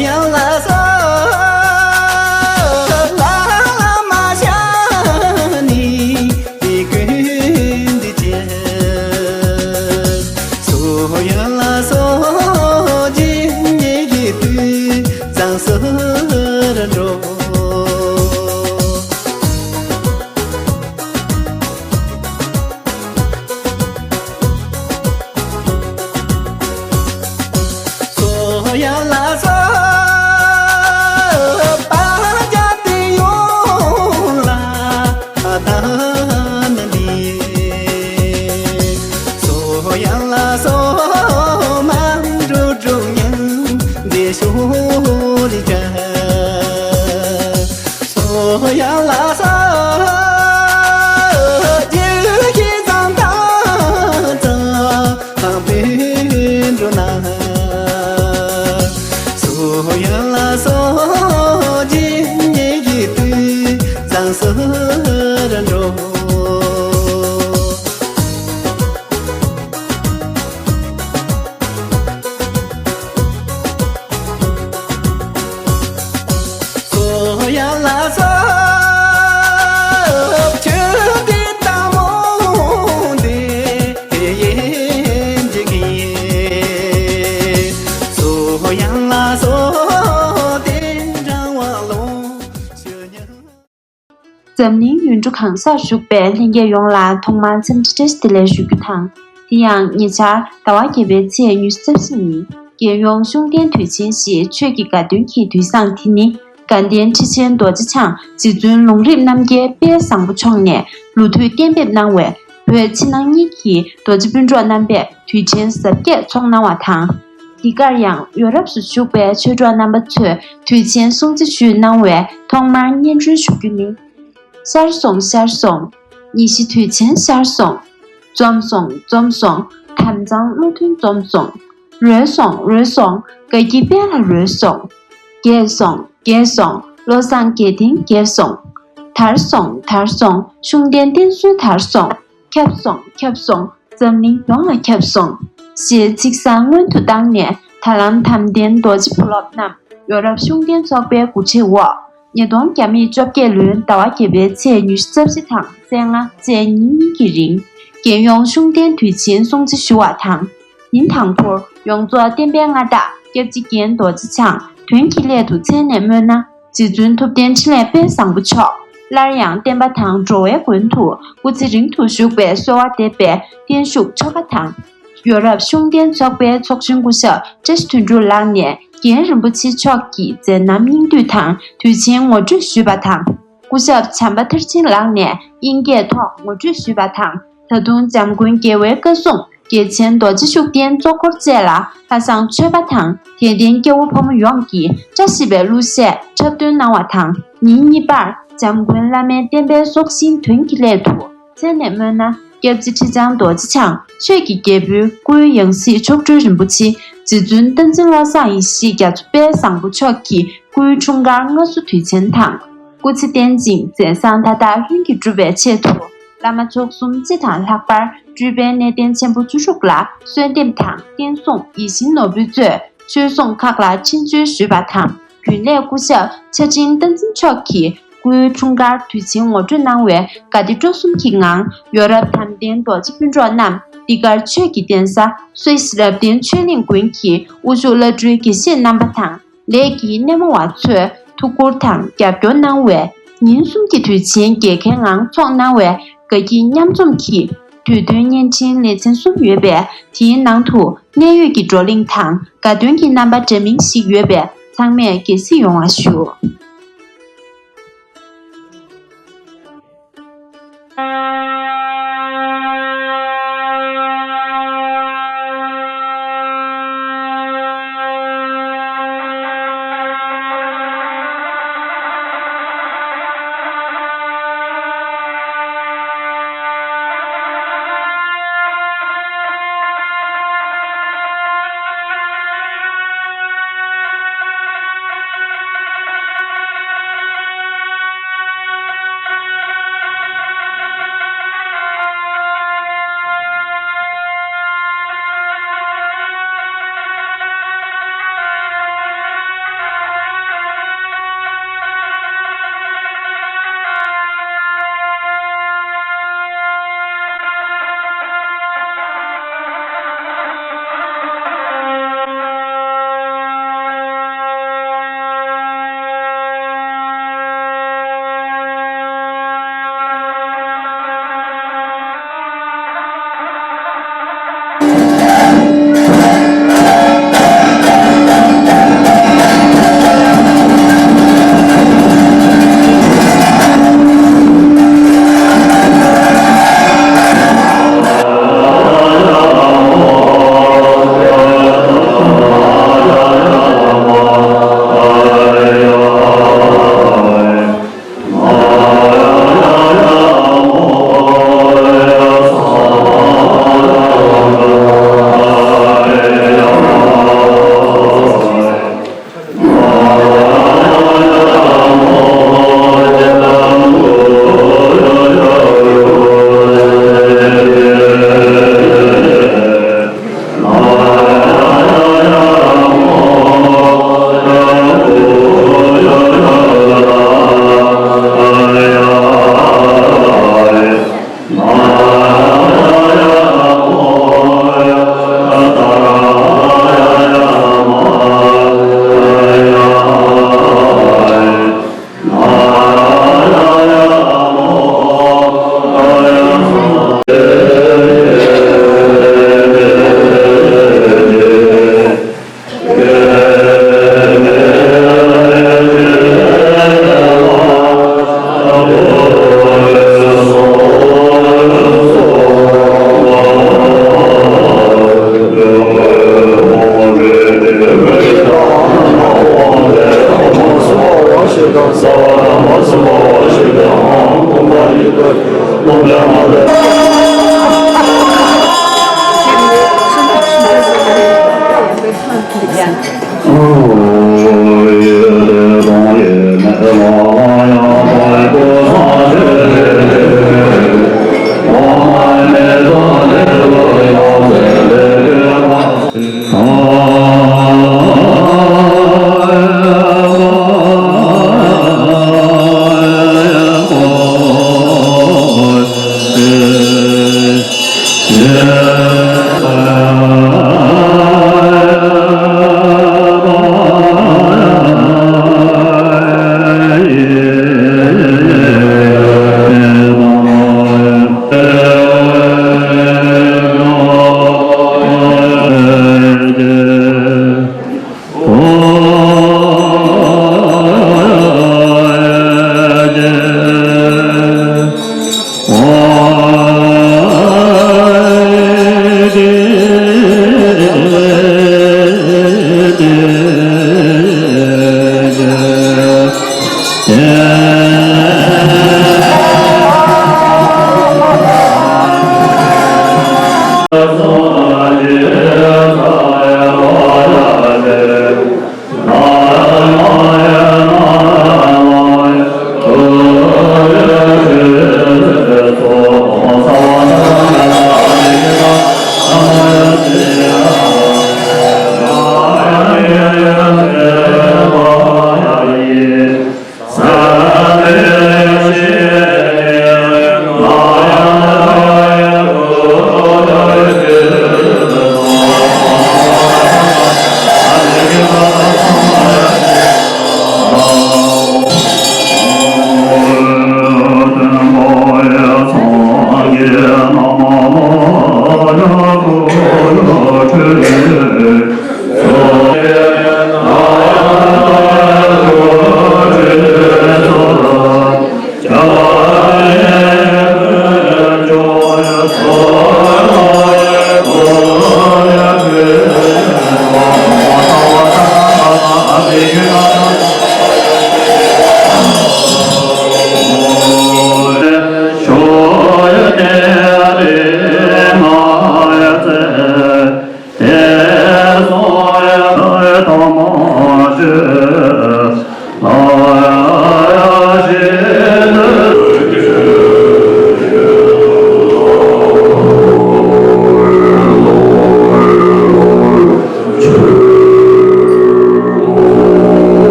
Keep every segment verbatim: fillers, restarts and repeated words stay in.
ཡང་ལ་སོགས་ལ་ལ་མ་ཤ་ནི་ཀུན་འདི་ཅན། སོ་ཡང་ལ་སོགས་ཇི་སྙེད་ཀྱི་དུས་བཟང་སོར་འགྲོ། སོ་ཡང་ལ་སོགས་པ་རྒྱ་དེ་ཡོང་ལ་ད་ནི་འདི། སོ་ཡང་ལ་སོགས་མ་འགྲོ་འགྲོ་མྱང་འདི་ཤོ་རི་ཀ། སོ་ཡང་ལ་སོགས་རྒྱུ་ཤེས་ཙམ་དང་ཙམ་བུད་འགྲོ་ན། སོ་ཡང་ལ་སོགས་ཇི་སྙེད་ཀྱི་དུས་བཟང་སོར་འགྲོ། སོ་ཡང་ལ་སོགས་ཆོས་འདི་དང་མོ་འདི་ཡེ་འཇིག་གི། སོ་ཡང་ལ་སོགས་དེ་འདྲ་བ་ལོངས་སྤྱོད་ཉག། འཛམ་གླིང་ཡུལ་གྲུ་གང་སར་བཞུགས་པའི་ལྷན་རྒྱས་ཡོངས་ལ་ཐོག་མར་འཚམས་འདྲི་བཀྲ་ཤིས་བདེ་ལེགས་ཞུ་རྒྱུ་དང་། དེ་ཡང་ཉེ་ཆར་ཟླ་བ་བརྒྱད་པའི་ཚེས་ཉི་ཤུ་རྩ་བཞི་ཉིན་རྒྱལ་ཡོངས་ཤུགས་ལྡན་དུས་ཆེན་ཞེས་ཆོས་ཀྱི་དགའ་སྟོན་གྱི་དུས་བཟང་དེ་ནི་དགའ་ལྡན་ཁྲི་ཆེན་རྡོ་རྗེ་འཆང་རྗེ་བཙུན་ལུང་རིགས་རྣམ་རྒྱལ་དཔལ་བཟང་པོ་མཆོག་ནས་ལོ་དུས་གཏན་འབེབས་གནང་བའི་བོད་ཕྱི་ནང་གཉིས་ཀྱི་རྡོ་རྗེ་སྤུན་གྲོགས་རྣམ་པས་དུས་ཆེན་གཟབ་རྒྱས་འཚོགས་གནང་བ་དང་། འདི་གར་ཡང་ཡོ་རོབ་སུ་བཞུགས་པའི་ཆོས་གྲོགས་རྣམ་པ་ཚོས་དུས་ཆེན་སྲུང་བརྩི་ཞུས་གནང་བས་ཐོག་མར་སྙན་སྒྲོན་ཞུ་རྒྱུ་ནི། ཤར་སོང་ཤར་སོང་། ཉི་ཤུ་དུས་ཆེན་ཤར་སོང་། འཛོམས་སོང་འཛོམས་སོང་། དམ་གཙང་བློ་མཐུན་འཛོམས་སོང་། རོལ་སོང་རོལ་སོང་། དགའ་སྐྱིད་དཔལ་ལ་རོལ་སོང་། རྒྱས་སོང་རྒྱས་སོང་། བློ་བཟང་རྒྱལ་བསྟན་རྒྱས་སོང་། དར་སོང་དར་སོང་། ཤུགས་ལྡན་བསྟན་སྲོལ་དར་སོང་། ཁྱབ་སོང་ཁྱབ་སོང་། འཛམ་གླིང་ཡོངས་ལ་ཁྱབ་སོང་། ཞེས་ཚིག་གསར་སྔོན་དུ་བཏང་ནས་ད་ལམ་དམ་ལྡན་རྡོ་རྗེ་བུ་སློབ་རྣམས་ཡོ་རོབ་ཤུགས་ལྡན་ཚོགས་པའི་འགོ་ཁྲིད་འོག་ཉིས་སྟོང་བརྒྱ་མེད་བཅོ་བརྒྱད་ལོའི་ཟླ་བ་བརྒྱད་པའི་ཚེས་ཉི་ཤུ་རྩ་བཞི་དང་རྩ་ལྔ་རྩ་གཉིས་གཉིས་ཀྱི་རིང་རྒྱལ་ཡོངས་ཤུགས་ལྡན་དུས་ཆེན་སྲུང་བརྩི་ཞུ་བ་དང་། ཉིན་དང་པོར་ཡོངས་རྫོགས་བསྟན་པའི་མངའ་བདག་སྐྱབས་རྗེ་རྒན་རྡོ་རྗེ་འཆང་དོན་གྱི་སླད་དུ་མཚན་ནས་སྨོས་ན། རྗེ་བཙུན་ཐུབ་བསྟན་འཕྲིན་ལས་དཔལ་བཟང་པོ་མཆོག་སླར་ཡང་བསྟན་པ་དང་འགྲོ་བའི་མགོན་དུ་སྐུ་ཚེ་རིང་དུ་བཞུགས་པའི་གསོལ་བ་འདེབས་པའི་བརྟན་བཞུགས་ཆོ་ག་དང་། ཡོ་རོབ་ཤུགས་ལྡན་ཚོགས་པའི་ཚོགས་གཞོན་སྐུ་ཞབས་བཀྲ་ཤིས་དོན་གྲུབ་ལགས་ནས་རྒན་རིན་པོ་ཆེ་མཆོག་གི་མཛད་རྣམ་སྙིང་བསྡུས་དང་དུས་ཆེན་ངོ་སྤྲོད་ཞུས་པ་དང་། སྐུ་ཞབས་བྱམས་པ་མཐར་ཕྱིན་ལགས་ནས་དབྱིན་སྐད་ཐོག་ངོ་སྤྲོད་ཞུས་པ་དང་། ད་དུང་འཇམ་མགོན་རྒྱལ་བའི་བཀའ་སྲུང་རྒྱལ་ཆེན་རྡོ་རྗེ་ཤུགས་ལྡན་གཙོ་འཁོར་བཅས་ལ་ལྷ་བཟང་མཆོད་པ་དང་། དད་ལྡན་སྐྱེ་བོ་ཕོ་མོ་ཡོངས་ཀྱིས་བཀྲ་ཤིས་པའི་གླུ་གཞས་འཁྲབ་སྟོན་གནང་བ་དང་། ཉིན་གཉིས་པར་འཇམ་མགོན་བླ་མའི་བསྟན་པའི་སྲོག་ཤིང་དོན་གྱི་སླད་དུ་མཚན་ནས་སྨོས་ན། སྐྱབས་རྗེ་ཁྲི་བྱང་རྡོ་རྗེ་འཆང་ཆོས་ཀྱི་རྒྱལ་པོའི་སྐུའི་ཡང་སྲིད་མཆོག་སྤྲུལ་རིན་པོ་ཆེ་རྗེ་བཙུན་བསྟན་འཛིན་བློ་བཟང་ཡེ་ཤེས་རྒྱ་མཚོ་དཔལ་བཟང་པོ་མཆོག་གི་སྐུའི་འཁྲུངས་སྐར་མངའ་གསོལ་དུས་ཆེན་དང་། སྐུ་ཚེ་བརྟན་ཅིང་མཛད་བཟང་མཐའ་དག་ལྷུན་གྱིས་འགྲུབ་པའི་ཆེད་དུ། བླ་མ་མཆོག་གསུམ་སྤྱི་དང་ལྷག་པར་སྤྲུལ་པའི་གནས་བརྟན་ཆེན་པོ་བཅུ་དྲུག་ལ་གསོལ་འདེབས་དང་བསྟན་སྲུང་ཡིད་བཞིན་ནོར་བུ་གཙོས་ཆོས་སྲུང་ཁག་ལ་ཆིངས་བཅོལ་ཞུས་པ་དང་། རྒྱུན་ལས་སྐུ་ཞབས་ཆ་འཕྲིན་བསྟན་འཛིན་མཆོག་གིས་སྐུའི་འཁྲུངས་སྐར་དུས་ཆེན་ངོ་སྤྲོད་གནང་བའི་དགའ་བདེ་སྤྲོ་གསུམ་གྱི་ངང་ཡོ་རོབ་དམ་ལྡན་རྡོ་རྗེ་སྤུན་གྲོགས་རྣམས་འདི་གར་ཆོས་ཀྱི་གདན་ས་སུད་སི་རབ་བརྟན་ཆོས་གླིང་དགོན་གྱི་དབུ་བཞུགས་བླ་སྤྲུལ་དགེ་བཤེས་རྣམ་པ་དང་ལས་ཀྱི་སྣེ་མོ་བ་ཚོས་ཐུགས་ཁུར་དང་རྒྱབ་སྐྱོར་གནང་བས། ཉིན་གསུམ་གྱི་དུས་ཆེན་རྒྱལ་ཁའི་ངང་འཚོགས་གནང་བའི་དགའ་སྐྱིད་མཉམ་འཛོམས་ཀྱི་དུས་སྟོན་བརྙན་འཕྲིན་ལེ་ཚན་གསུམ་ཡོད་པས། དེའི་ནང་དུ་གནད་ཡོད་ཀྱི་བགྲོ་གླེང་དང་དགའ་སྟོན་གྱི་རྣམ་པ་འདྲ་མིན་ཞིག་ཡོད་པས། ཚང་མས་དགྱེས་གཟིགས་ཡོང་བ་ཞུ།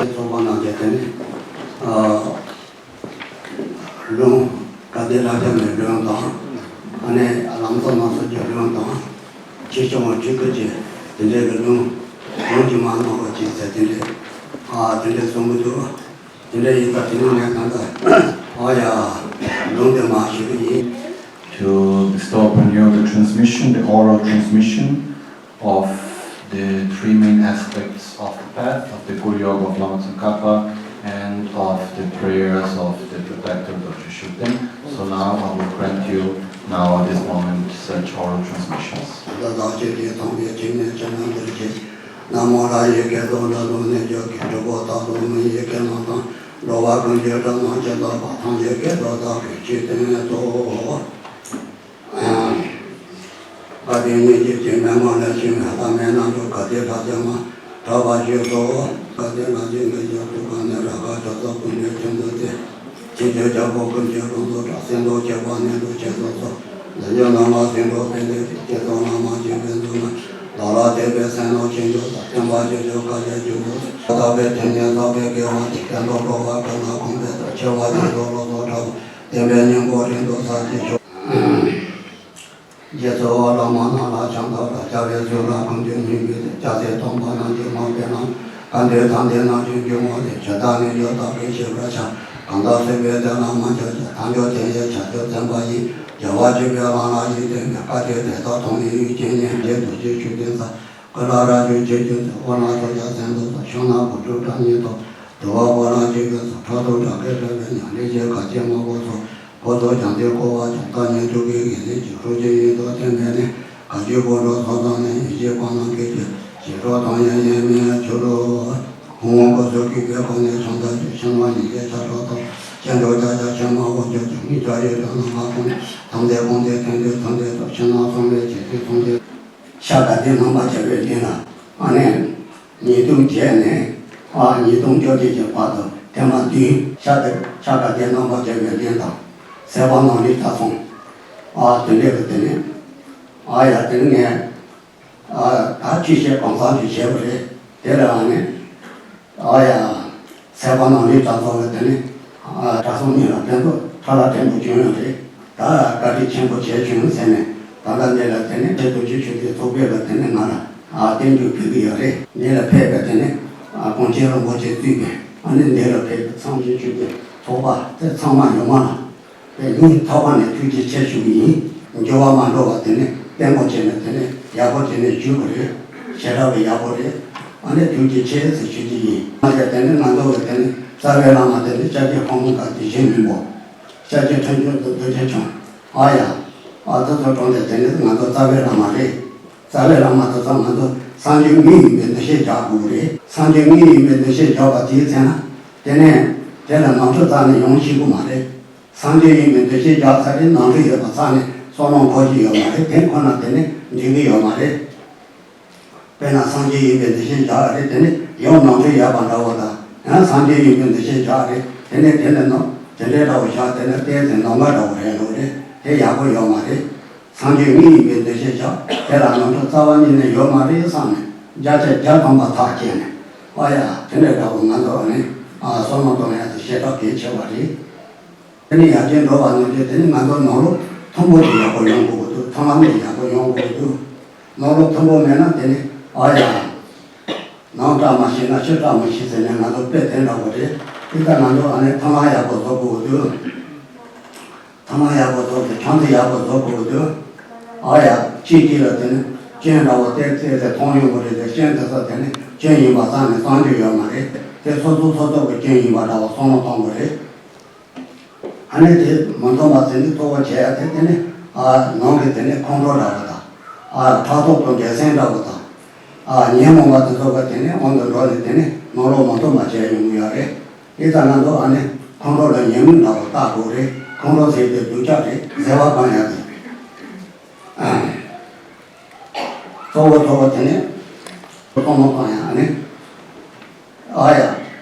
ཚོགས་པ་ནང་བཅས་ཏེ་ནི། ཨ། ལུང་། དགའ་ལྡན་ལྷ་ལྕམ་ནས་ལུང་དང་། ཨ་ནི་ལམ་བཟང་ནང་སོགས་ཀྱི་ལུང་དང་། ཆེ་ཆུང་བ་ཆོས་སྐད་ཀྱི་དེ་འདྲའི་གི་ལུང་། ལུང་གི་མ་ནོར་བ་ཅིག་ཟེར་དེ་འདྲའི། ཨ། དེ་འདྲའི་གསུང་གི་འདུག་དེ་འདྲའི་ཡིན་ཙང་དེ་ནི་ངས་ད་ལྟ། ཨ་ཡ། ལུང་དེ་མ་ཞུ་གི་ཡིན། To bestow upon you the transmission, the oral transmission of the three main aspects of the path of the Kuli Yoga of Lama Tsongkhapa and of the prayers of the protector Dorje Shugden. So now I will grant you now at this moment such oral transmissions. ད་བདག་ཆོས་ཀྱི་ཐོང་པའི་ཆོས་ནི་ཆོས་རྣམས་འདིར་གྱིས། ན་མོ་ར་ཡི་གེ་དོ་འདྲ་དོ་ནི་འཇོག་གི་གྲུབ་པོ་དག་དོ་མི་ཡི་གེ་ལ་དང་། འགྲོ་བ་ཀུན་གྱི་སྒྲ་རྣམས་ཇི་ལྟ་བ་དང་། ཡི་གེ་དོ་དག་གི་ཆོས་སྟོན་ཏོ། བཀའ་དྲིན་སྙིང་རྗེ་ཆེ། མི་མང་ལ་ཞུས་ནས་བླ་མའི་རྣམ་འགྱུར་ག་དེ་དྲག་ཀྱང་མ་གྲགས་པ་བརྗོད་དོ། བཀའ་དྲིན་ལ་ཞུས་ནས་འཇོག་ཐུབ་པ་ནི་ར་ག་ཇོ་ཚོགས་ཀུན་གྱི་ཁྱིམ་དུ་སྟེ། ཆོས་ཀྱི་རྒྱལ་པོ་ཀུན་གྱི་དྲུང་དུ་གྲགས། སེང་གེ་ཁྱད་པར་ནི་འདུ་བྱེད་སོགས་སོ། འདི་ཉིད་ནང་ལ་སེང་གེ་དཔེ་ལེགས་ཏེ། ཅེས་སོགས་བླ་མ་མཁྱེན་པའི་མཛོད་ན། བདག་ལ་དད་པའི་སེམས་རྣམས་ཆོས་འབྱུང་དང་། བསྟན་པ་ཆོས་ཀྱི་བཀའ་ལས་བརྒྱུད་དོ། བདག་པའི་དོན་གཉེར་བསགས་པའི་དགེ་བ་དེ། གཏན་དུ་གྲོལ་བར་གྱུར་ན་དགོངས་པའི་ཚུལ། ཆེ་བ་ཆེ་མདོ་ལོ་ཙཱ་འདྲ་བོ། བསྟན་པའི་སྙིང་པོ་རིང་དུ་གསལ་བྱེད་ཤོག་རྗེ་བཙུན་འོག་ལ་མ་ནང་ལ་བྱང་ཐབས་ལ། རྒྱལ་བའི་གཙུག་ལག་ཁང་བརྒྱུད་སྙིང་པོའི་སྟེང་། རྒྱལ་སྲས་སྟོན་པ་རྣམས་ཀྱིས་མ་བསྐོར་ན། གང་འདུལ་དམ་ལྡན་རྣམས་ཀྱི་མགོན་པོ་དེ། ཇི་ལྟར་ནི་ཡོད་དག་གིས་ཤེས་པར་བྱ། གང་དག་བསྲུབས་པའི་དེ་ལ་མ་ཆགས་ཤིང་། ཐལ་འགྱུར་དེ་ཡི་ཕྱག་རྒྱ་བཙན་པ་ཡིས། རྒྱལ་བ་སྤྱོད་པའི་ལམ་ལ་ཡིད་བརྟན་པའི། བཀའ་དྲིན་དེ་དག་ཐོབ་ནས་ཡུལ་ཅན་ཉིད། རྗེ་རྡོ་རྗེ་ཤུགས་ལྡན་ས། ཀུ་ལ་ར་ཇུ་ཆོས་སྐྱོང་དེ། དབུ་ན་ཚོགས་རྒྱལ་མཚན་དུ་སོགས། ཕྱག་ན་བོད་ཕྲུག་བཀྲ་ཉེ་ཐོབ། དུ་བ་པོ་ལ་ཆོས་གོས་སོགས། ཁྲག་འཐུང་དགྲ་བགེགས་བསྐྲད་པའི་ཉམས། ལས་ཀྱི་ག་ཅི་མ་གོ་སོགས། འཁོར་ཚོགས་རྒྱལ་མཚན་བསྐོར་བ་ཀྱང་། བདག་ཉིད་ཐུགས་ཀྱི་དགེ་ལེགས་ཀྱི། ཁྲོ་ཆུ་ཡིད་དུ་བསྟན་པས་ནི། བཀའ་བརྒྱུད་པོ་ཏྲ་ཚོགས་བསགས་ནས། ཡེ་ཤེས་དཔལ་རྣམས་སྐྱེད་ཀྱི། ཞི་ཁྲོ་དང་ཡེ་ཤེས་མི་ཡི་ཆོས་སྒྲོན། ཁོང་དབང་པོ་སོགས་ཀྱི་དགེ་ཁོ་ནས་བྱང་ས་ཀྱི་ཕྱི་ནང་གཉིས་ཀའི་ཆ་ཕྲ་དང་། སྤྱི་འགྲོ་བརྒྱ་བརྒྱ་ཕྱི་མ་དབང་ཕྱུག་གི་ངེས་བྱ་ཡི་དོན་ལ་མ་ཁོང་ཐམས་ཅད་དགོངས་ཏེ་ཐོན་ཏེ་ཐོན་ཏེ་དང་ཕྱི་ནང་གསང་བའི་ཆེད་དུ་གསུངས་ཏེ། ཤ་དགའ་ལྡན་རྣམ་པར་རྒྱལ་བའི་གླིང་ལ་ཨ་ནི་ཉིས་སྟོང་བརྒྱད་ནས་ཨ་ཉིས་སྟོང་བཅོ་བརྒྱད་ཀྱི་བར་དུ་ཐེངས་མ་བདུན་ཤ་དགའ་ཤ་དགའ་ལྡན་རྣམ་པར་རྒྱལ་བའི་གླིང་དང་ཟས་པ་ནང་ལས་གྲྭ་ཚང་ཨ་དེ་འདྲས་ཀྱི་དེ་ནས་ཨ་ཡ་དེ་ནས་ངས། ཨ་ད་ཆོས་བཤད་གང་ཟག་ཅིག་བྱས་པ་རེད། དེ་ལའང་ནི་ཨ་ཡ་ཟས་པ་ནང་ལས་གྲྭ་ཚང་ལ་དེ་ནི་ཨ་གྲྭ་ཚང་གཉིས་ལ་ཕན་ཐོགས་ཐ་ལ་དྲན་པོ་བྱུང་ཡོད་རེད། ད་བཀའ་དྲིན་ཆེན་པོ་བྱས་བྱུང་ཟེར་ནས་ད་ལྟ་འདི་ལ་དེ་ནི་ཁྲི་རྡོ་རྗེ་ཆོས་སྡེ་ཚོགས་པའི་ལ་དེ་ནི་ང་ལ་ཨ་བསྟན་བཅོས་ཕུལ་གྱི་ཡོད་རེད། འདི་ལ་ཕེབས་པའི་དེ་ནི་ཨ་གངས་ཅན་རིན་པོ་ཆེ་གཙོས་པའི་ཨ་ནི་འདི་ལ་ཕེབས་པའི་ཚངས་པའི་ཆོས་སྡེ་ཚོགས་པ་དེ་ཚང་མ་ཡོང་མ་ལ། དེ་སྙིང་ཐག་པ་ནས་ཐུགས་རྗེ་ཆེ་ཞུ་གི་ཡིན། འགྱུར་བ་མ་འགྲོ་བ་དེ་ནས་བརྟན་པོ་བྱས་ནས་དེ་ནས་ཡག་པོ་བྱས་ནས་བཞུགས་པ་རེད། བྱེ་བྲག་པའི་ཡག་པོ་རེད། ཨ་ནི་ཐུགས་རྗེ་ཆེ་ཟེར་ཞུ་གི་ཡིན། ཨ་ནི་དེ་ནས་ང་ཚོ་གི་དེ་ནས་རྩ་བའི་བླ་མ་དེ་ནས་ཤཱཀྱའི་ཕག་མོ་དང་དེ་བཞིན་མིན་པོ། ཤཱཀྱའི་ཁྲིམས་ཆེན་དུ་རྡོ་རྗེ་འཆང་། ཨ་ཡ། ཨ་ཙི་ཚོ་གྲོང་དེ་དེ་ནས་ང་ཚོ་རྩ་བའི་བླ་མ་རེད། རྩ་བའི་བླ་མ་དེ་ཚོ་ང་ཚོ་སངས་རྒྱས་དངོས་ཡིན་པའི་འདུ་ཤེས་རྒྱག་དགོས་རེད། སངས་རྒྱས་དངོས་ཡིན་པའི་འདུ་ཤེས་རྒྱག་པ་དེའི་ཚེ་ན། དེ་ནས་དེ་ལ་ནོར་འཁྲུལ་རྩ་ནས་ཡོང་ཤེས་ཀྱི་མ་རེད། སངས་རྒྱས་ཡིན་པའི་འདུ་ཤེས་བཞག་ཚར་རེད། ནོར་འཁྲུལ་ཡོད་པ་རྩ་ནས་བསམ་བློ་འཁོར་གྱི་ཡོད་མ་རེད། དེ་ཁོ་ན་དེ་ནི་འགྲིག་གི་ཡོད་མ་རེད། དཔེར་ན་སངས་རྒྱས་ཡིན་པའི་འདུ་ཤེས་བཞག་རེད། དེ་ནི་ཡང་ནོར་འཁྲུལ་ཡོད་པ་འདྲ་བོ་དང་། ཡང་སངས་རྒྱས་ཡིན་པའི་འདུ་ཤེས་བཞག་རེད། དེ་ནི་དེ་ནི་ནོར་དེ་འདྲའི་འདྲ་བོ་བཞག་དེ་ནི་ཏོག་ཙམ་ནོར་འགའ་འདྲ་བོ་རེད་འགྲོ་རེད། དེ་ཡག་པོ་ཡོད་མ་རེད། སངས་རྒྱས་དངོས་ཡིན་པའི་འདུ་ཤེས་བཞག་དེ་ལ་ནོར་འཁྲུལ་རྩ་བ་ཉིད་ནས་ཡོད་མ་རེད་བསམ་ནས་བརྒྱ་ཆ་བརྒྱ་ཐམ་པ་ཐག་བཅད་ནས། ཨ་ཡ། དེ་འདྲའི་འདྲ་བོ་ང་ཚོ་ནི་ཨ་བསམ་བློ་གཏོང་ཡ་དེ་ཞེ་དྲག་གལ་ཆེ་བ་རེད། དེ་ནི་ཡར་རྒྱས་འགྲོ་བ་ནང་བཞིན་དེ་ནི་ང་ཚོ་ནང་ལོགས་མཐུན་པོ་ཞིག་ཡག་པོ་ཡོང་དགོས་ཀྱི་འདུག་མཐུན་ལམ་ཞིག་ཡག་པོ་ཡོང་དགོས་ཀྱི་འདུག་ནང་ལོགས་མཐུན་པོ་མེད་ན་དེ་ནི་ཨ་ཡ། ནང་བཀྲ་མ་ཤིས་ན་ཕྱི་བཀྲ་མ་ཤིས་ཟེར་ནས་ང་ཚོ་དཔེ་དེ་འདྲ་བོ་རེད། དེ་ལྟར་ང་ཚོ་ཨ་ནི་མཐུན་ལམ་ཡག་པོ་བཟོ་དགོས་ཀྱི་འདུག་མཐའ་མ་ཡག་པོ་བཟོ་དགོས། ཆང་དེ་ཡག་པོ་བཟོ་དགོས་འདུག་ཨ་ཡ། གཅིག་གཅིག་ལ་དེ་ནི་སྐྱོན་འདྲ་བོ་ཏོག་ཙམ་དེ་མཐོང་ཡོང་གི་རེད་དེ། སྐྱོན་དེ་ཚོ་དེ་ནི་སྐྱོན་ཡིན་པ་རྩ་ནས་བསམ་རྒྱུ་ཡོད་མ་རེད་དེ། སོ་སོ་སོ་སོ་གི་སྐྱོན་ཡིན་པ་འདྲ་བོ་བསམ་བློ་གཏོང་དགོས་རེད། ཨ་ནི་དེ་མ་འཛོམས་པ་ཟེར་ནི་གཙོ་བོ་བྱས་ཡ་དེ་དེ་ནི་ཨ་ནང་གི་དེ་ནི་ཁོང་ཁྲོ་འདྲ་བོ་དང་། ཨ་ཕྲག་དོག་དང་འགྲན་སེམས་འདྲ་བོ་དང་། ཨ་ཉོན་མོངས་པ་དེ་ཚོ་གི་དེ་ནི་དབང་དུ་འགྲོ་ནས་དེ་ནི་ནང་ལོགས་མ་འཛོམས་པ་བྱས་ཡོང་གི་ཡོད་རེད། དེ་ལྟར་ང་ཚོ་ཨ་ནི་ཁོང་ཁྲོ་ལ་ཉོན་མོངས་འདྲ་བོ་བཏགས་དགོས་རེད། ཁོང་ཁྲོ་ཟེར་དེ་སྡུག་ཅག་རེད། བཟོད་པ་སྤང་ཡག་དེ། གཙོ་བོ་གཙོ་བོ་དེ་ནི་གཏོང་མ་གཏོང་ཡག་ཨ་ནི། ཨ་ཡ།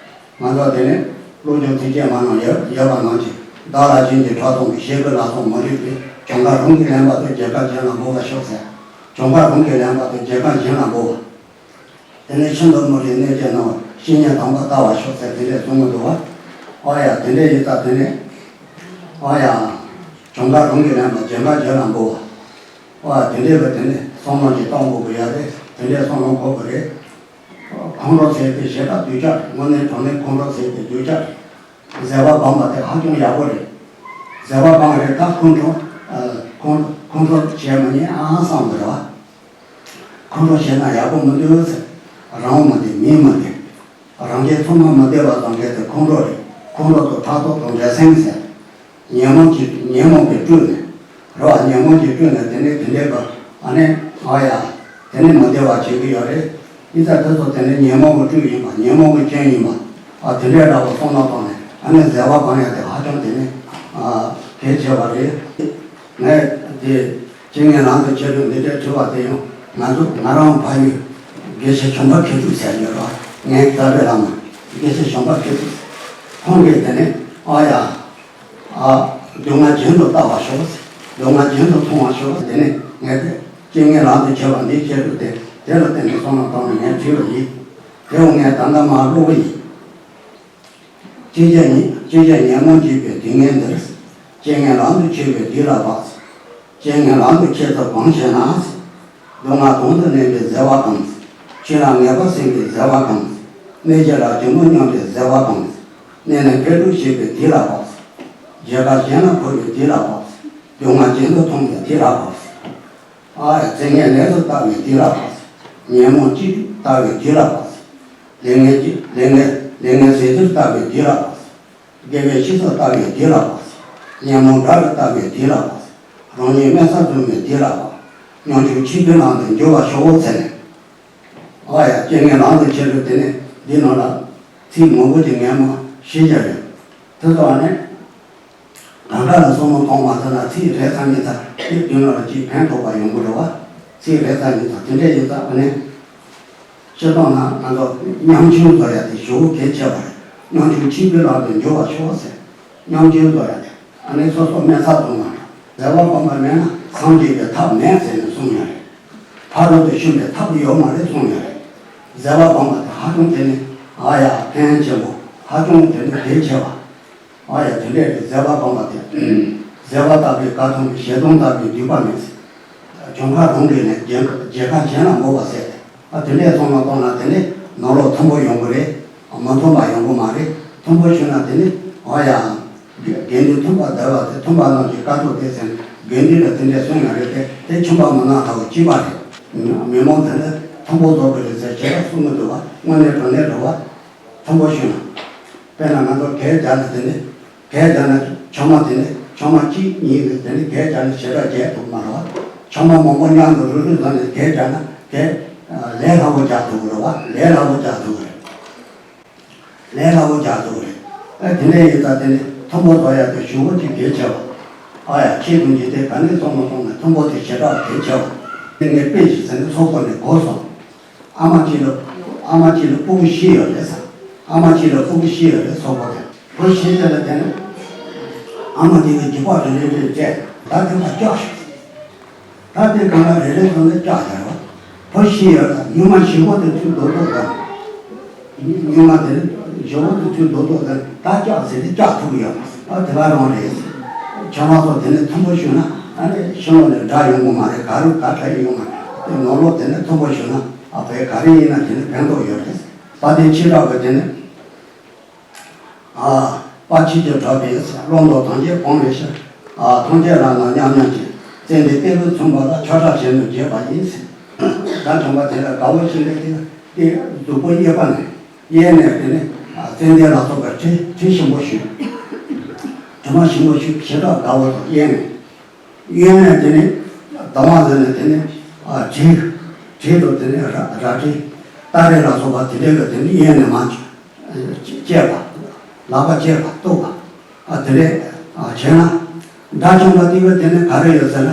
ང་ཚོ་དེ་ནི་བློ་སྦྱོང་ཐུགས་བསྐྱེད་མ་གནང་ཡོད་ཡོད་པ་ནང་བཞིན། བདག་ལ་སྦྱིན་གྱི་ཕྲག་དོག་གི། ཞེ་གི་ལ་སོགས་མ་ལུས་པའི། གྱོང་ཁ་རང་གིས་ལེན་པ་དང་། རྒྱལ་ཁ་གཞན་ལ་འབུལ་བར་ཤོག་ཟེར། གྱོང་ཁ་རང་གིས་ལེན་པ་དང་རྒྱལ་ཁ་གཞན་ལ་འབུལ་བ། དེ་ནས་ཤིན་ཏུ་མོ་རའི་གནས་ཀྱི་ནང་བཞི་ཉིད་དམ་པ་བལྟ་བར་ཤོག་ཟེར་དེ་འདྲས་གསུང་གི་འདུག་བ། ཨོ་ཡ། དེ་འདྲས་ཡིན་ཙང་དེ་ནས། ཨོ་ཡ། གྱོང་ཁ་རང་གིས་ལེན་པ་རྒྱལ་ཁ་གཞན་ལ་འབུལ་བ། ཨོ་ཡ། དེ་འདྲས་པ་དེ་ནས་བསམ་བློ་ཅིག་གཏོང་དགོས་ཀྱི་ཡོད་རེད། དེ་འདྲས་བསམ་བློ་འཁོར་དགོས་རེད། ཁོང་ཁྲོ་ཟེར་དེ་ཞེ་དྲག་སྡུག་ཅག་རེད། དངོས་གནས་དྲང་གནས་ཁོང་ཁྲོ་ཟེར་དེ་སྡུག་ཅག་རེད། བཟོད་པ་སྤངས་པ་དེ་ཧ་ཅང་ཡག་པོ་རེད། བཟོད་པ་སྤངས་རེད། ད་ཁོང་ཁྲོ། ཨ། ཁོང་ཁོང་ཁྲོ་བྱས་མ་ཉན་ཨང་བསམ་གི་རེད་བ། ཁོང་ཁྲོ་བྱས་ན་ཡག་པོ་མི་འདུག་ཟེར། རང་མི་བདེ་མི་མི་བདེ། རང་རྒྱལ་ཚང་མ་མི་བདེ་བ་དང་འདྲེས་ཏེ་ཁོང་ཁྲོ་རེད། ཁོང་ཁྲོ་དང་ཕྲག་དོག་དང་འགྲན་སེམས་ཟེར། ཉོན་མོངས་ཀྱི་ཉོན་མོངས་པའི་སྤྲུལ་ནས། རེད་བ། ཉོན་མོངས་ཀྱི་སྤྲུལ་ནས་དེ་ནས་དེ་འདྲའི་གི་ཨ་ནི་ཨ་ཡ། དེ་ནས་མི་བདེ་བ་བྱེད་ཀྱི་ཡོད་རེད། ཨི་ཙི་དེ་ཚོ་དེ་ནི་ཉོན་མོངས་ཀྱི་སྤྲུལ་ཡིན་པ། ཉོན་མོངས་ཀྱི་རྐྱེན་ཡིན་པ། ཨ། དེ་འདྲའི་འདྲ་བོ་བསམ་བློ་བཏང་ནས་ཨ་ནི་བཟོད་པ་སྤང་ཡ་དེ་ཧ་ཅང་དེ་ནི་ཨ་གལ་ཆེ་བ་རེད། ངས་དེ་རྐྱེན་ངན་ལམ་དུ་ཁྱེར་དུས་འདི་འདྲའི་དྲི་བ་དེ་ཡང་ང་ཚོ་ང་རང་ཕ་ཡུལ་དགེ་བཤེས་བྱམས་པ་མཁས་གྲུབ་ཟེར་ཡོད་ར། ངའི་རྩ་བའི་བླ་མ་དགེ་བཤེས་བྱམས་པ་མཁས་གྲུབ་ཁོང་གིས་དེ་ནི་ཨ་ཡ། ཨ། སྡུག་བསྔལ་རྒྱུན་དུ་བལྟ་བར་ཤོག་ཟེར། སྡུག་བསྔལ་རྒྱུན་དུ་མཐོང་བར་ཤོག་ཟེར། དེ་ནས་ངས་དེ་རྐྱེན་ངན་ལམ་དུ་ཁྱེར་བ་འདི་ཁྱེད་ཚོ་དེ་དེ་ལ་བརྟེན་ནས་བསམ་བློ་བཏང་ནས་ངས་བྲིས་པ་ཡིན། དེ་འོ་ངས་ད་ལྟ་མར་ཀློག་གི་ཡིན། ཅི་བྱས་ཉོན་ཅི་བྱས་ཉོན་མོངས་འཇིག་པའི་སྡུག་བསྔལ་འདིར། རྐྱེན་ངན་ལམ་དུ་ཁྱེར་བའི་སྡིག་ལ་བབས། རྐྱེན་ངན་ལམ་དུ་ཁྱེར་ཚུལ་གང་ཞེ་ན། སྡུག་བསྔལ་དོན་དུ་གནས་པའི་བཟོད་པ་དང་། ཆོས་ལ་ངེས་པར་སེམས་པའི་བཟོད་པ་དང་། གནོད་བྱེད་ལ་གྱི་མོ་སྙོམས་པའི་བཟོད་པ་དང་། གནས་ནས་མཁས་གྲུབ་བྱེད་པའི་སྡིག་ལ་བབས། རྒྱལ་ཁ་གཞན་ལ་འཕུར་བའི་སྡིག་ལ་བབས། སྡུག་བསྔལ་གཞན་དུ་མཐོང་བའི་སྡིག་ལ་བབས། ཨ་ཡ། བཙལ་ངན་ལས་སུ་བལྟ་བའི་སྡིག་ལ་བབས། ཉོན་མོངས་ཅི་སྡུག་བལྟ་བའི་སྡིག་ལ་བབས། ལས་ངན་གྱི་ལས་ངན་ལས་ངན་ཟས་སྡུག་བལྟ་བའི་སྡིག་ལ་བབས། དགེ་བའི་བཤེས་ཚོགས་བལྟ་བའི་སྡིག་ལ་བབས། ཉོན་མོངས་དགྲ་རུ་བལྟ་བའི་སྡིག་ལ་བབས། རང་ཉིད་དམན་ས་བཟུང་བའི་སྡིག་ལ་བབས། ཉམ་ཆུང་ཆེ་བའི་ལམ་དུ་འགྱུར་བར་ཤོག་ཟེར་ནས། ཨ་ཡ། རྐྱེན་ངན་ལམ་དུ་ཁྱེར་རུ་དེ་ནས་འདི་ནང་ལ་ ཚིག་མང་པོ་ཅིག་ངས་མ་ཤེས་ཀྱི་རེད། དེ་ཚོ་ཨ་ནི་གང་ག་ལ་བསམ་བློ་གཏོང་མ་ཐུབ་ན་ཚིག་རེ་ཙམ་གཉིས་ཙམ་དེ་མདུན་ལ་ཅིག་ཕན་ཐོགས་པ་ཡོང་གི་རེད་བ། ཚིག་རེ་ཙམ་གཉིས་ཙམ་དེ་འདྲས་ཡིན་ཙང་ཨ་ནི། སྤྱིར་བཏང་ན་ང་ཚོ་ཉམ་ཆུང་བཟོ་ཡ་དེ་ཞེ་པོ་གལ་ཆེ་བ་རེད། ཉམ་ཆུང་ཆེན་པོའི་ལག་ཏུ་འགྱུར་བར་ཤོག་ཟེར། ཉམ་ཆུང་བཟོ་ཡ་དེ་ཨ་ནི་སོ་སོ་མེད་ས་བཟུང་བ་རེད། བཟོད་པ་སྒོམ་པ་མེད་ན་སངས་རྒྱས་པའི་ཐབས་མེད་ཟེར་ནས་གསུངས་ཡ་རེད། ཕ་རོལ་ཏུ་ཕྱིན་པའི་ཐབས་ཡོད་མ་རེད་གསུངས་ཡ་རེད། བཟོད་པ་སྒོམ་པ་དེ་ཧ་ཅང་དེ་ནི་ཨ་ཡ་ཕན་ཆེན་པོ། ཧ་ཅང་དེ་ནི་གལ་ཆེ་བ། ཨ་ཡ་དེ་འདྲས་རེད། བཟོད་པ་སྒོམ་པ་དེ། བཟོད་པ་ལྟ་བུའི་དཀའ་ཐུབ་མེད། ཞེ་སྡང་ལྟ་བུའི་སྡིག་པ་མེད། གྱོང་ཁ་རང་གིས་ནས་རྒྱལ་རྒྱལ་ཁ་གཞན་ལ་འབུལ་བ་ཟེར་ཏེ། ཨ་དེ་འདྲས་སོང་ན་གཏོང་ན་དེ་ནས་ནང་ལོགས་མཐུན་པོ་ཡོང་གི་རེད། མ་མཐུན་པ་ཡོང་གི་མ་རེད། མཐུན་པོ་བྱུང་ན་དེ་ནི་ཨ་ཡ། དགེ་འདུན་མཐུན་པ་བསྡད་པ་དེ་མཐུན་པ་རྣམས་ཀྱི་དཀའ་ཐུབ་སྟེ་ཟེར་ནས་དགེ་འདུན་ལ་དེ་འདྲས་གསུངས་ཡ་རེད་དེ། དེ་ཁྱིམ་པ་མི་ནག་ལྟ་བུ་གཅིག་པ་རེད། མི་མང་དེ་ནི་མཐུན་པོ་བཟོ་གི་རེད་ཟེར་ཞེ་དྲག་གསུང་གི་འདུག་བ། དངོས་གནས་དྲང་གནས་རེད་བ། མཐུན་པོ་བྱུང་ན། དཔེར་ན་ང་ཚོ་གད་རྒྱག་ན་དེ་ནི། གད་རྒྱག་ན་ཆང་མ་དེ་ནི་ཆང་མ་གཅིག་གཉིས་རེད། དེ་ནི་གད་རྒྱག་ན་ཞེ་དྲག་རྒྱག་ཐུབ་མ་རེད་བ། ཆང་མ་མང་པོ་མཉམ་དུ་རུལ་རུལ་བཟོ་ནས་གད་རྒྱག་ན་གད། ལས་སླ་པོ་རྒྱག་ཐུབ་ཀྱི་རེད་བ། ལས་སླ་པོ་རྒྱག་ཐུབ་ཀྱི་རེད། ལས་སླ་པོ་རྒྱག་ཐུབ་ཀྱི་རེད། ཨ་དེ་འདྲ་ཡིན་ཙང་དེ་ནི་མཐུན་པོ་བཟོ་ཡ་དེ་ཞེ་པོ་ཅིག་གལ་ཆེ་བ། ཨ་ཡ་ཁྱེད་ཀུན་གྱིས་དེ་ག་ནས་བསམ་བློ་གཏོང་ན་མཐུན་པོ་དེ་ཞེ་དྲག་གལ་ཆེ་བ། དེ་ངས་དཔེ་ཞིག་ཟེར་ནས་ཚོགས་པ་ནས་གོ་སོང་། ཨ་མ་གཅིག་ལ། ཨ་མ་གཅིག་ལ་སྤུ་གུ་བཞི་ཡོད་རེད་ཟེར། ཨ་མ་གཅིག་ལ་སྤུ་གུ་བཞི་ཡོད་རེད། སོག་པོ་དེ། བུ་བཞི་དེ་ལ་དེ་ནི། ཨ་མ་དེ་གིས་རྒྱུག་པ་རེ་རེ་རེ་སྤྲད། ད་དེ་ལ་སྐྱོགས་ཤིག་ད་དེ་གང་ལ་རེ་རེ་བཟུང་ནས་སྐྱོགས་བྱ་རོགས། བུ་བཞི་ཡོད་ལ་ཉུང་མ་བཞི་པོ་དེ་ཚུར་རྡོག་རྡོག་བཟུང་། ཉུང་མ་དེ་ནི་བཞི་པོ་དེ་ཚུར་རྡོག་རྡོག་བཟུང་། ད་སྐྱོགས་ཟེར་ཏེ་སྐྱོགས་ཐུབ་ཀྱི་ཡོད་མ་རེད། ཨ་དེ་ག་རང་རེད། ཁྱེད་རང་ཚོ་དེ་ནི་མཐུན་པོ་བྱུང་ན་ཨ་ནི་ཕྱི་ལོགས་ནས་དགྲ་ཡོང་གི་མ་རེད། ག་རུ་ག་ག་ཡི་ཡོང་མ་རེད། དེ་ནང་ལོགས་དེ་ནི་མཐུན་པོ་བྱུང་ན་ཨ་བས་ག་རེ་ཡིན་ན་དེ་ནི་ཕན་ཐོགས་ཡོད་རེད། ད་དེ་ཕྱི་དྲགས་པའི་དེ་ནི། ཨ། དཔལ་ཆོས་ཀྱི་གྲགས་པས་བློ་ལྡོག་ཐམས་ཅད་སྤང་བའི་ཕྱིར། ཨ། ཐམས་ཅད་རང་ལ་མཉམ་མཉམ་གྱིས། ཙན་དན་ཏིལ་བུས་མཚོན་པ་ལ། ཁྱབ་བྱ་གཞན་དུ་བརྗོད་པ་ཡིན། དགྲ་བཅོམ་པ་དེ་ལ་དགའ་བོ་ཞིག་ལས་དེ་དེ་གཟུགས་པོ་གཡས་པ་ནས་གཡས་ནས་དེ་ནས་ཙན་དན་ལ་སོགས་པའི་དྲི་དྲི་ཞིམ་པོ་ཞུ། དྲི་མ་ཞིམ་པོ་ཞུ་ཞེ་དྲག་དགའ་བོ་དང་གཡས་ནས། གཡོན་ནས་དེ་ནི་དང་བ་ཟེར་ནས་དེ་ནི་ཨ་བྲིས། བྲིས་དང་དེ་ནི་ར་ར་བྲིས། སྟ་རེ་ལ་སོགས་པ་དེ་འདྲའི་གི་དེ་ནི་གཡོན་ནས་མར་བཅད་པ། ལག་པ་བཅད་པ་གཏུབ་པ། ཨ་དེ་འདྲས་ཨ་བྱས་ན། དགྲ་བཅོམ་པ་དེ་གི་དེ་ནི་ག་རེ་ཡོད་ཟེར་ན།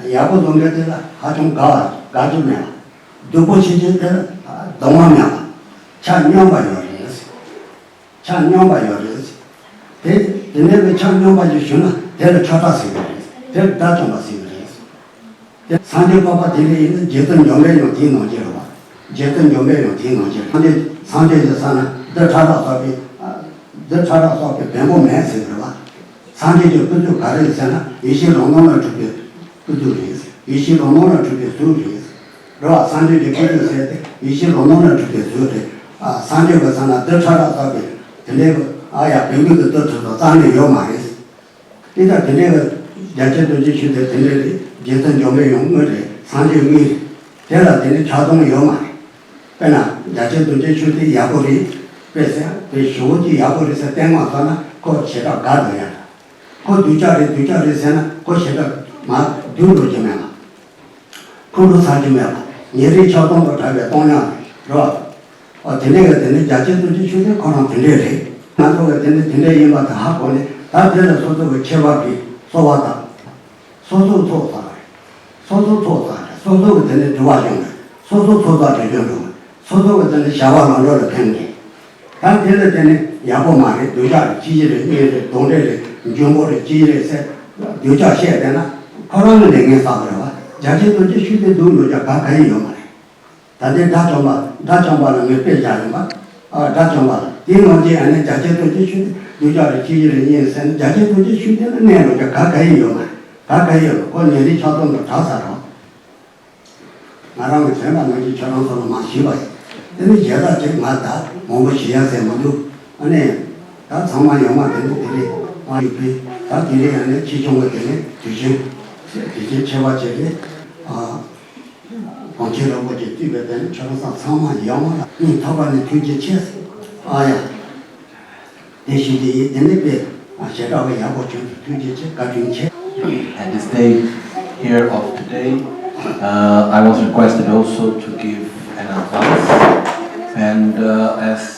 ཡག་པོ་བཟོ་མཁན་དེ་ལ་ཧ་ཅང་དགའ་བ་དགའ་རྒྱུ་མེད་པ། སྡུག་པོ་བྱེད་མཁན་དེ་ལ་སྡང་བ་མེད་པ། ཆ་སྙོམས་པ་ཡོད་རེད། ཆ་སྙོམས་པ་ཡོད་རེད། དེ་དེ་འདྲའི་གི་ཆ་སྙོམས་པ་ཞིག་ཞུ་ན་དེ་ལ་ཁྱབ་བྱ་ཟེར་གི་རེད། དེ་ལ་དགྲ་བཅོམ་པ་ཟེར་གི་རེད། དེ་སངས་རྒྱས་འཕགས་པ་དེ་འདྲ་ཡིན་ན་རྗེ་བཙུན་འཇམ་དཔལ་ཡང་དེའི་ནང་གི་རེད་བ། རྗེ་བཙུན་འཇམ་དཔལ་ཡང་དེའི་ནང་གི་རེད། སངས་རྒྱས་སངས་རྒྱས་ཀྱི་ས་ན་རྡུལ་ཕྲ་རགས་བསགས་པའི་རྡུལ་ཕྲ་རགས་བསགས་པའི་བེམ་པོ་མེད་ཟེར་གི་རེད་བ། སངས་རྒྱས་ཀྱི་སྐུ་ཚུལ་ག་རེ་ཡིན་ཟེར་ན་ཡེ་ཤེས་རང་སྣང་ལ་གྲུབ་པའི་སྐུ་ཚུལ་རེད། ཡེ་ཤེས་རང་སྣང་ལ་གྲུབ་པའི་གཟུགས་རེད། རེད་བ། སངས་རྒྱས་ཀྱི་སྐུ་ཚུལ་ཟེར་ཏེ་ཡེ་ཤེས་རང་སྣང་ལ་གྲུབ་པའི་གཟུགས་རེད། ཨ་སངས་རྒྱས་ཀྱི་ས་ན་རྡུལ་ཕྲ་རགས་བསགས་པའི་དེ་འདྲའི་གི་ཨ་ཡ་བེམ་པོའི་གི་རྡུལ་དེ་ཚོ་རྩ་ནས་ཡོད་མ་རེད། དེ་ལྟར་དེ་འདྲའི་གི་རྒྱ་ཆེན་རྡོ་རྗེ་ཆོས་དེ་དེ་འདྲའི་རེད། རྗེ་བཙུན་འཇམ་དཔལ་ཡང་དངོས་རེད། སངས་རྒྱས་དངོས་རེད། དེ་ལ་དེ་ནི་ཆགས་སྡང་ཡོད་མ་རེད། དཔེར་ན་རྒྱ་ཆེན་རྡོ་རྗེ་ཆོས་དེ་ཡག་པོ་རེད། དཔེ་ཟེར་དཔེ་ཞེ་པོ་ཅིག་ཡག་པོ་རེད་ཟེར་བསྟན་མ་ཐུབ་ན་ཁོ་ཞེ་དྲག་དགའ་འགྲོ་ཡ་རེད། ཁོ་སྡུག་ཅག་རེད་སྡུག་ཅག་རེད་ཟེར་ན་ཁོ་ཞེ་དྲག་མར་སྡུག་འགྲོ་རྒྱུ་མེད་པ། ཁོང་ཁྲོ་ཟ་རྒྱུ་མེད་པ། ཉེ་རིང་ཆགས་སྡང་དང་བྲལ་བའི་སྟོང་ཉིད་རེད་བ། ཨ་དེ་འདྲའི་གི་དེ་ནི་རྒྱ་ཆེན་རྡོ་རྗེ་ཆོས་དེ་ཁོ་རང་དེ་འདྲའི་རེད། ང་ཚོ་གི་དེ་ནི་དེ་འདྲའི་ཡིན་པ་དེ་ཧ་གོ་ནས་ད་དེ་ལ་སོ་སོ་གི་ཁྱད་པར་གྱི་གསོལ་བ་དང་། སོ་སོ་ཚོགས་བསགས་རེད། སོ་སོ་ཚོགས་བསགས་རེད། སོ་སོ་གི་དེ་ནི་སྒྲུབ་པ་སྦྱོང་རེད། སོ་སོ་ཚོགས་བསགས་སྒྲིབ་སྦྱོང་འགྲོ་རེད། སོ་སོ་གི་དེ་ནི་བྱ་བ་ལམ་འགྲོ་ལ་ཕན་རེད། ད་དེ་ལ་བརྟེན་ནས་ཡག་པོ་མ་རེད། སྡུག་ཅག་རེད། ཅི་ཞིག་རེད། གཉེན་རེད། གདོན་འདྲེ་རེད། འབྱུང་པོ་རེད། ཅི་ཞིག་རེད་ཟེར་སྡུག་ཅག་བཤད་བསྡད་ན་ཁོ་རང་གི་ལས་ངན་བསགས་པ་རེད་བ། རྒྱ་ཆེན་རྡོ་རྗེ་ཆོས་དེ་སྡུག་འགྲོ་རྒྱུ་ག་ག་ཡི་ཡོད་མ་རེད། ད་ལྟའི་དགྲ་བཅོམ་པ་དགྲ་བཅོམ་པ་ལ་ངས་དཔེ་བཞག་ཡིན་པ། ཨ་དགྲ་བཅོམ་པ་ལ་དེའི་ནང་གི་ཨ་ནི་རྒྱ་ཆེན་རྡོ་རྗེ་ཆོས་དེ་སྡུག་ཅག་རེད། ཅི་ཞིག་རེད། གཉེན་ཟེར་ན་རྒྱ་ཆེན་རྡོ་རྗེ་ཆོས་དེ་ལ་གནས་འགྲོ་རྒྱུ་ག་ག་ཡི་ཡོད་མ་རེད། ག་ག་ཡི་ཡོད་མ་རེད། ཁོ་ཉེ་རིང་ཆགས་སྡང་དང་བྲལ་ཚར་རོགས། ང་རང་གི་དྲན་པ་ནང་བཞིན་ཁྱོད་རང་ཚོ་ལ་མ་ཞུས་པ་ཡིན། དེ་ནི་རྒྱལ་དར་ཅིག་ང་ད་མང་པོ་ཞུ་ཡ་ཟེར་མི་འདུག་ཨ་ནི་ད་ཚང་མ་ཡོང་བ་དེ་ནི་དེ་རེད། ཨ་ཡོད་པས་ད་དེ་རེད། ཨ་ནི་ཆེ་ཆུང་བ་དེ་ནི་དུས་ཆེན་དུས་ཆེན་ཆེ་བ་ཅིག་རེད། ཨ་གོང་ཆེན་རིན་པོ་ཆེ་གཙོས་པའི་དེ་ནི་ཁྱོད་རང་ཚང་མ་ཡོང་བ་ལ་སྙིང་ཐག་པ་ནས་ཐུགས་རྗེ་ཆེ། ཨ་ཡ། དེ་བཞིན་དེ་ཡིན། དེ་ནི་དཔེ་ཞེ་དྲག་པའི་ཡག་པོ་བྱུང་། ཐུགས་རྗེ་ཆེ། བཀའ་དྲིན་ཆེ། At this day here of today, uh, I was requested also to give an advice, and uh, as